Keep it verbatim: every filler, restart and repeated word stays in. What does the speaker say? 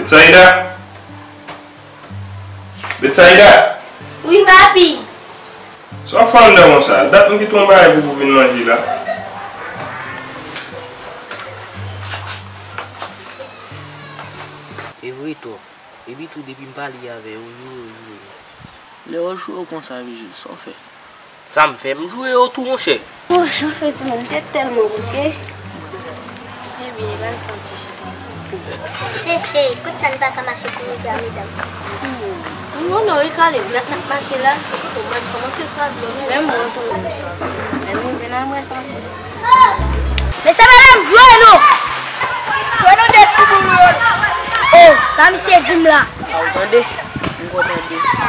Betsaida! Betsaida! Wi, papi. Sa w ap fè anndan konsa? Dat m kite yon bagay pou ou vin manje la. E vre tou. Epi tou, depi m pale avè yo, yo joure, yo joure. Lè yo joure w konsa, Vijil, sa w fè? Sa m fè? M joure yo tou, monchè. O, chofè timoun, m te tèlman bouke. Ebyen, e pa l fè w ti chita. He, he, kout la n pa ka mache pou rive a medam. M konnen w rekale, n ap, n ap mache la. Ou mwen kòmanse swa dlo menm. Menm mwen tou. Lè m rive nan mwen sa sou. Mesye, medam, jwe nou! Jwe nou de timoun nou yo. O, sa misye di m la. A, ou tande? M konn tande.